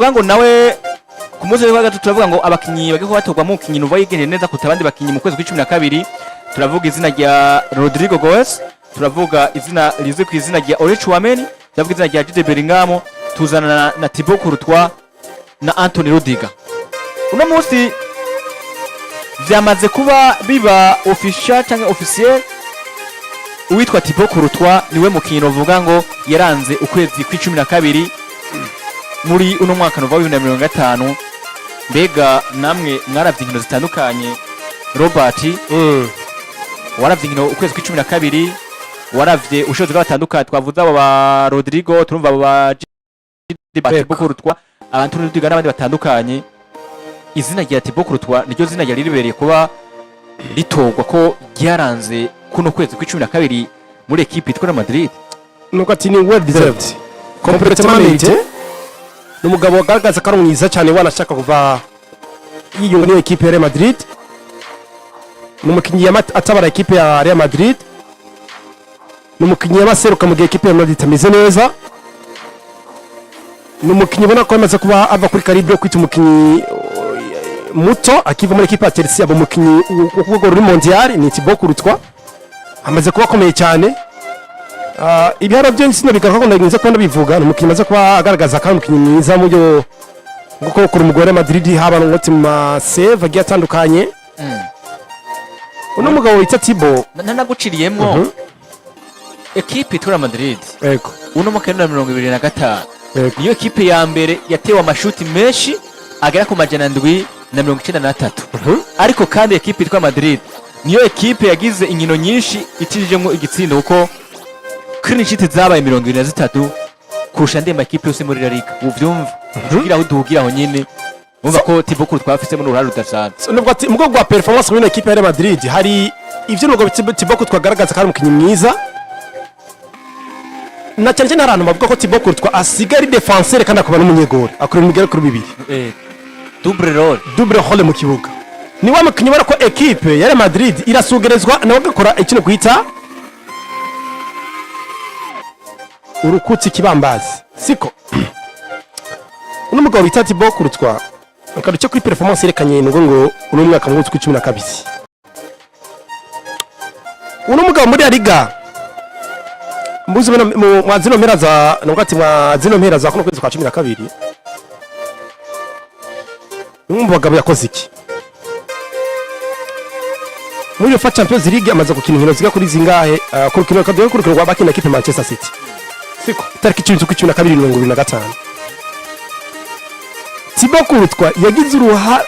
Ngo nawe ku munsi wa gatatu turavuga ngo abakinyi bagiye kubatorwa mu mukinyi nuva yigenje neza kuruta abandi bakinyi mu kwezi kw'icumi na kabiri. Turavuga izina rya Rodrygo Goes, turavuga izina rizwi ku izina rya Ole Tchouameni, turavuga izina rya Jude Bellingham, tuzana na Thibaut Courtois na Anthony Rudiger. Uno munsi vyamaze kuba biba official canke officiel, uwitwa Thibaut Courtois niwe mukinyi novuga ngo yaranze ukwezi kw'icumi na kabiri muri uno mwaka nova 2050. Mbega namwe mwaravye inkino zitandukanye? Robert, waravye inkino ukwezi kw'icumi na kabiri, waravye ubushobozi bw'abatandukanye twavuze, abo ba Rodrygo, turumva abo ba Jude, ba Thibaut Courtois, Anthony Rudiger n'abandi batandukanye. Izina rya Thibaut Courtois niryo zina ryari ribereye kuba ritorwa ko ryaranze kuno kwezi kw'icumi na kabiri muri ekipe yitwa Real Madrid. Nuko ati ni well deserved, complètement mérité. Ni umugabo wagaragaza ko ari mwiza cyane, wanashaka kuva yiyunga n'iyo ekipe ya Real Madrid. Ni umukinnyi atabara ekipe ya Real Madrid, ni umukinnyi yamaseruka mu gihe ekipe ya Madrid itameze neza. Ni umukinnyi ubona ko yamaze kuba ava kuri calibre yo kwita umukinnyi muto, akiva muri ekipe ya Chelsea aba umukinnyi wo ku rwego ruri mondial. Ni Thibaut Courtois, amaze kuba akomeye cyane. Ibiharo byo sino bigaruka ko ndaginze ko ndabivuga. Ni umukinnyi amaze kuba agaragaza kandi umukinnyi mwiza mu buryo bwo gukora umugore Madrid, haba no mu ma save agiye atandukanye. Uno mugabo wita Thibaut. Ntanaguciriyemwo, ekipe yitwa Real Madrid uno mwaka wa 2025 niyo ekipe ya mbere yatewe amashuti menshi agera ku 793. Ariko kandi ekipe yitwa Madrid niyo ekipe yagize inkino nyinshi itinjijemo igitsindo, kuko clean sheet zabaye 23 kurusha andi makipe yose muri La Liga. Uvyumva kugira aho duhugira aho nyine, umva ko Thibaut Courtois twafisemo n'uruhare rudasanzwe. So, nubwo ati mu rwego rwa performance muri ino ekipe ya Real Madrid, hari ivyo nubwo Thibaut Courtois agaragaza ko ari umukinnyi mwiza, na cyane cyane hari ahantu bavuga ko Thibaut Courtois asigaye ari défenseur kandi akaba n'umunyegori, akora imigera kuri bibiri. Double rôle. Double rôle mu kibuga. Ni wa mukinnyi ubona ko ekipe ya Real Madrid irasugerezwa, nawe agakora ikintu kwita urukutsi ikibambazi. Siko uno mugabo bita Thibaut Courtois akaruca kuri performance yerekanye nubwo ngo uno mwaka mu kwezi kw'icumi na kabiri, uno mugabo muri La Liga mbuzi mwa zino mpera za, nubwo ati mwa zino mpera za kuno kwezi kwa 12, ni umwe mu bagabo yakoze iki muri UEFA Champions League. Amaze gukina inkino ziga kuri zingahe? Ku rukino kaduye ku rukino rwa bakina ekipe Manchester City, siko itariki 10 z'ukwa 12 2025, Thibaut Courtois yagize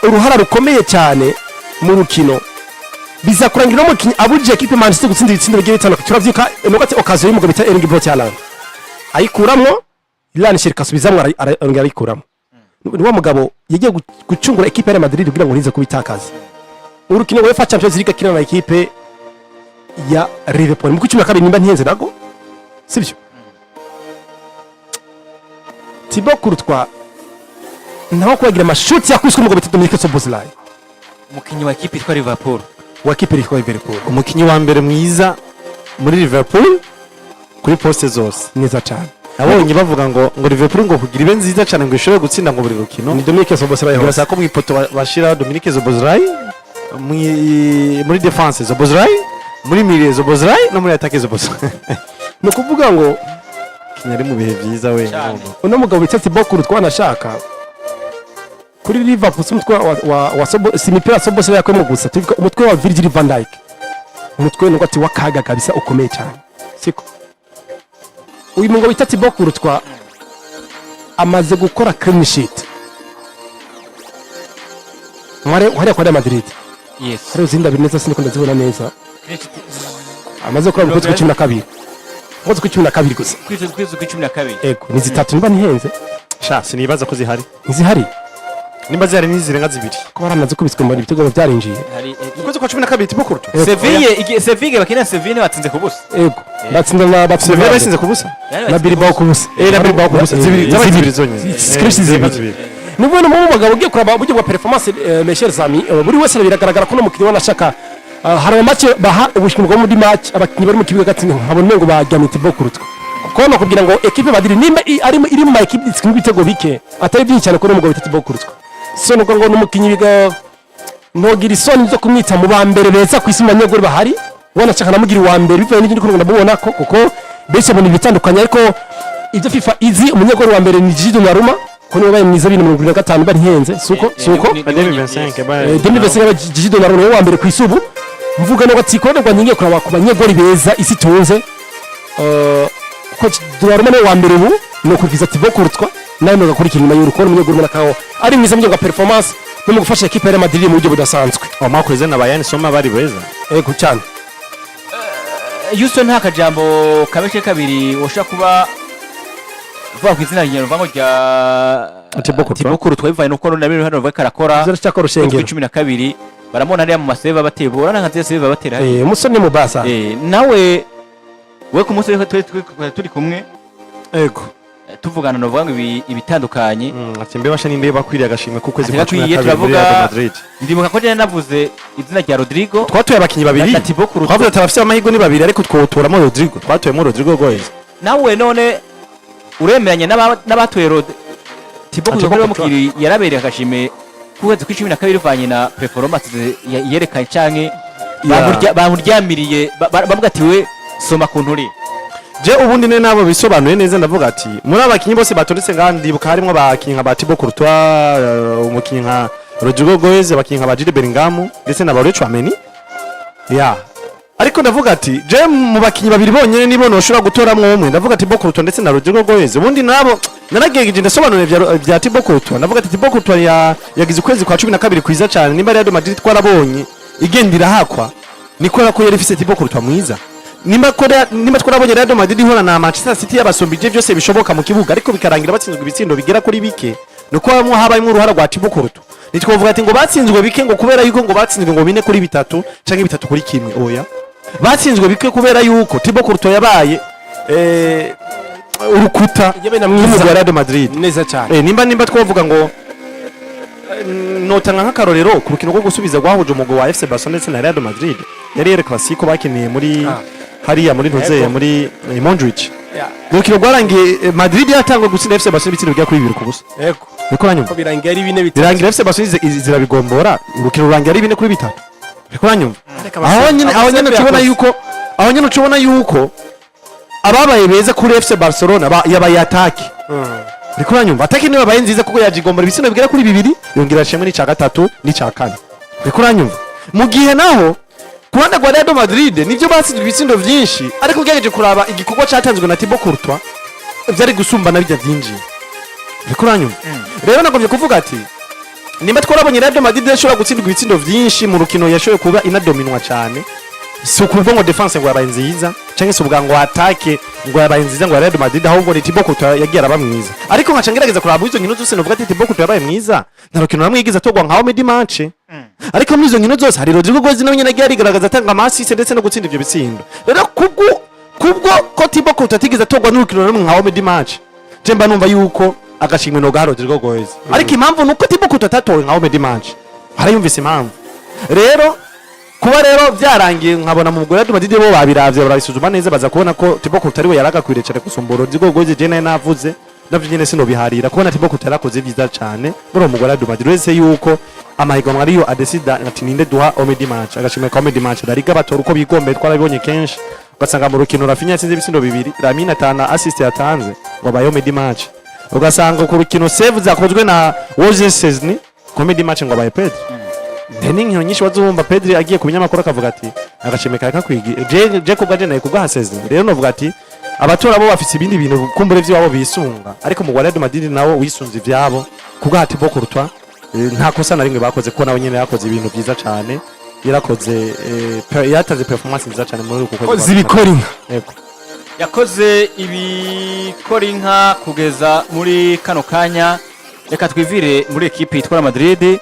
uruhara rukomeye cyane mu rukino, biza kurangira umukinnyi abujije ekipe Manchester gutsinda ibitsindo bigiye bitandukanye. Turavyuka nuko ati occasion y'umugabo bita Erling Braut Haaland ayikuramwo, Ilan Shirka asubizamwo, arongera ayikuramo. Ni wa mugabo yagiye gucungura ekipe ya Real Madrid kugira ngo ntize kubitakaza. Urukino rwa UEFA Champions League akina na ekipe ya Liverpool mu kw'icumi na kabiri, nimba ntihenze nago sibyo, Thibaut Courtois ntaho kubagira amashuti yakubiswe n'umugabo bita Dominic Szoboszlai. Umukinnyi wa ekipe yitwa Liverpool. Wa ekipe yitwa Liverpool. Umukinnyi wa mbere mwiza muri Liverpool kuri poste zose. Neza cyane. Nabonye bavuga ngo Liverpool ngo kugira ibe nziza cyane, ngo ishobore gutsinda ngo buri rukino, ni Dominic Szoboszlai hose. Birasaba ko mu ipoto bashira Dominic Szoboszlai, muri défense Szoboszlai, muri milieu Szoboszlai, no muri attaque Szoboszlai. Ni ukuvuga ngo Kinya ari mu bihe byiza we. Cyane. Uno mugabo bita Thibaut Courtois anashaka kuri Liverpool si umutwe wa Sobo, si imipira Szoboszlai yakuyemo gusa, tuvuga umutwe wa Virgil van Dijk, umutwe nuko ati wakaga kabisa ukomeye cyane. Siko uyu mugabo bita Thibaut Courtois amaze gukora clean sheet mware hariya kwa Real Madrid. Hariho izindi abiri neza, siniko ndazibona neza. Amaze gukora mu kwezi kwa 12, mu kwezi kwa 12 gusa. Kwezi kw'icumi na kabiri. Ego, ni zitatu niba ntihenze. Sha, sinibaza ko zihari. Ntizihari. Nimba zihari nizirenga zibiri. Ko baramaze kubitswe mbona ibitego byarinjiye. Hari Mu kwezi kwa 12 Thibaut Courtois. Seville, Seville bakina, Seville batsinze ku busa. Ego, batsinda na batsinda Sevilla batsinze ku busa. Na Bilbao ku busa. Eh, na Bilbao ku busa. Zibiri zabaye, zibiri zonyine. Scratch zibiri. Nubwo ni mu bagabo ugiye kuraba uburyo bwa performance, mes chers amis, buri wese biragaragara ko no mukinnyi wanashaka, hari ama match baha ubushimwe bwo muri match, abakinnyi bari mu kibuga hagati nkabona umengo baryamye Thibaut Courtois. Kuko nakubwira ngo ekipe Madrid nimba ari iri mu ma ekipe itsinda ibitego bike, atari byinshi cyane, kuri umugabo bita Thibaut Courtois. So nuko ngo n'umukinyi biga ntogira isoni zo kumwita mu ba mbere beza ku isi mu banyegori bahari, wanashaka namugira uwa mbere bivanye n'ibyo ndiko ndamubona ko, kuko benshi babona ibitandukanye, ariko ibyo FIFA izi, umunyegori wa mbere ni Gigi Donnarumma, ko niwe wabaye mwiza 2025, bari henze suko suko. 2025 2025 Gigi Donnarumma niwe wa mbere ku isi. Ubu mvuga no ati korerwa ngingiye kuraba ku banyegori beza isi tunze, ko Donnarumma niwe wa mbere ubu, ni ukurikiza Thibaut Courtois, nawe mugakurikira inyuma y'uruko umunyegori ubona ko ari mwiza mu buryo bwa performance no mu gufasha ekipe ya Real Madrid mu buryo budasanzwe. Umwaka uheze na ba Yann Sommer bari beza. Ego cyane. Houston, nta kajambo kabeshe kabiri woshobora kuba vuga ku izina rya ngo rya Thibaut Courtois. Thibaut Courtois, bivanye nuko na bino hano bavuga karakora Ivyo aracyakora urushengero. 12 baramubona hariya mu maseva batera ubona nka ziriya seva batera hariya. Umusore ni mubasa. Nawe we ku munsi w'ejo turi kumwe, Ego. Tuvugana novuga ngo ibitandukanye. Ati mbe basha ninde bakwiriye agashimwe k'ukwezi Ati kwa cumi na bakwiye, kabiri muri turavuga- Real Madrid? Ndibuka ko jene navuze izina rya Rodrigo Twatoye abakinyi babiri. na Thibaut Courtois. Twavuze ati abafite amahirwe ni babiri, ariko twotoramo Rodrigo, twatoyemo Rodrigo Goes. Nawe none uremeranya n'abatoye Thibaut Thibaut Courtois Courtois. bamukiri yarabereye agashimwe k'ukwezi kw'icumi na kabiri bivanye na performance yerekanye canke bamuryamiriye bavuga ati we soma ku nturi. Je ubundi ne nabo bisobanuye neza, ndavuga ati muri abakinyi bose batondetse ngaha, ndibuka harimo abakinyi nka ba Thibaut Courtois, umukinyi nka Rodrigo Goes, abakinyi nka ba Jude Bellingham ndetse na ba Aurelien Tchouameni ya, ariko ndavuga ati je mu bakinyi babiri bonyene nibo noshobora gutoramwo umwe, ndavuga Thibaut Courtois ndetse na Rodrigo Goes. Ubundi nabo naragejeje ndasobanura vya Thibaut Courtois, ndavuga ati Thibaut Courtois yagize ukwezi kwa 12 kwiza cyane. Nimba Real Madrid twarabonye igenda irahakwa, ni kubera ko yari ifise Thibaut Courtois mwiza. Nimba twarabonye Real Madrid ihora na Manchester City yabasombije byose bishoboka mu kibuga, ariko bikarangira batsinzwe ibitsindo bigera kuri bike, nuko hamwe habayemo uruhara rwa Thibaut Courtois. Nitwovuga ati ngo batsinzwe bike ngo kubera yuko ngo batsinzwe ngo 4-3 canke 3-1, oya, batsinzwe bike kubera yuko Thibaut Courtois yabaye urukuta Yabaye na rw'umugwi mwiza. wa Real Madrid. Neza cyane. Nimba twovuga ngo notanga nk'akarorero ku rukino rwo gusubiza rwahuje umugwi wa FC Barcelona ndetse na Real Madrid, yari El Clasico bakiniye muri hariya muri ntuzeye muri Montjuic. Urukino rwarangiye Madrid yatangwe gutsinda FC Barcelona ibitsindo bigera kuri 2-0. Yego. Niko uranyumva? Ko birangiye ari 4-3. Birangira FC Barcelona zirabigombora, urukino rurangira ari 4-3. Niko uranyumva? Aho nyene tubona yuko aho nyene tubona yuko ababaye beza kuri FC Barcelona yabaye attaque. Uriko uranyumva? Attaque niyo yabaye nziza kuko yaje igombora ibitsindo bigera kuri bibiri, yongera ashimwe n'ica gatatu n'ica kane. Uriko uranyumva? Mu gihe naho ku ruhande rwa Real Madrid nibyo batsinzwe ibitsindo vyinshi, ariko ugerageje kuraba igikorwa catanzwe na Thibaut Courtois vyari gusumba na bijya vyinjiye. Uriko uranyumva? Rero nagombye kuvuga ati nimba twarabonye Real Madrid yashobora gutsindwa ibitsindo vyinshi mu rukino yashoboye kuba inadominwa cyane, si ukuvuga ngo défense ngo yabaye nziza cyangwa se uvuga ngo attaque ngo yabaye nziza ngo ya Real Madrid, ahubwo ni Thibaut Courtois yagiye araba mwiza. Ariko nkaca ngerageza kuraba izo nkino zose, novuga ati Thibaut Courtois yabaye mwiza, nta rukino namwe yigeze atogwa nka homme du match, ariko muri izo nkino zose hari Rodrigo Goes nawe nyene yagiye arigaragaza atanga ama assist ndetse no gutsinda ivyo bitsindo. Rero kubwo ko Thibaut Courtois atigeze atogwa n'urukino na rumwe nka homme du match, je mba numva yuko agashimwe no gaha Rodrigo Goes. Ariko impamvu nuko Thibaut Courtois atatowe nka homme du match, harayumvise impamvu. Rero kuba rero byarangiye nkabona mu mugore Real Madrid bo babiravye barabisuzuma neza, baza kubona ko Thibaut Courtois ariwe yaragakwiriye cyane gusumba Rodrigo Goes. Je nayo navuze navyo nyene sinobiharira kubona Thibaut Courtois yarakoze vyiza cyane muri uwo mugore Real Madrid, uretse yuko amahiganwa ariyo adesida ati ninde duha homme du match, agashimwe ka homme du match. La Liga batora uko bigombeye, twarabibonye kenshi, ugasanga mu rukino Raphinha yatsinze ibitsindo bibiri, Lamine atana assist yatanze, ngo abaye homme du match, ugasanga ku rukino save zakozwe na Wojciech Szczesny, homme du match ngo abaye Pedri. Nte n'inkino nyinshi wazumva Pedri agiye ku binyamakuru akavuga ati agashimwe kare kakwigi, je kubwa je naye kubwa Szczesny. Rero novuga ati abatora bo bafise ibindi bintu kumbure vy'iwabo bisunga, ariko mu Real Madrid nawo wisunze ivyabo kubwa Thibaut Courtois. Nta kosa na rimwe bakoze kuko nawe nyene yakoze ibintu vyiza cane, yarakoze yatanze performance nziza cane muri uku kwezi. Zibikora inka. Yego. Yakoze ibikora inka kugeza muri kano kanya. Reka twivire muri ekipe yitwa Madrid.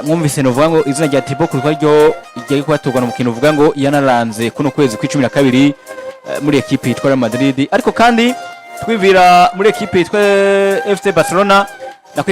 Mwumvise novuga ngo izina rya Thibaut Courtois ryo rigiye kubatorwa mu mukino uvuga ngo yanaranze kuno kwezi kw'icumi na kabiri muri ekipe yitwa Real Madrid. Ariko kandi twivira muri ekipe yitwa FC Barcelona nako.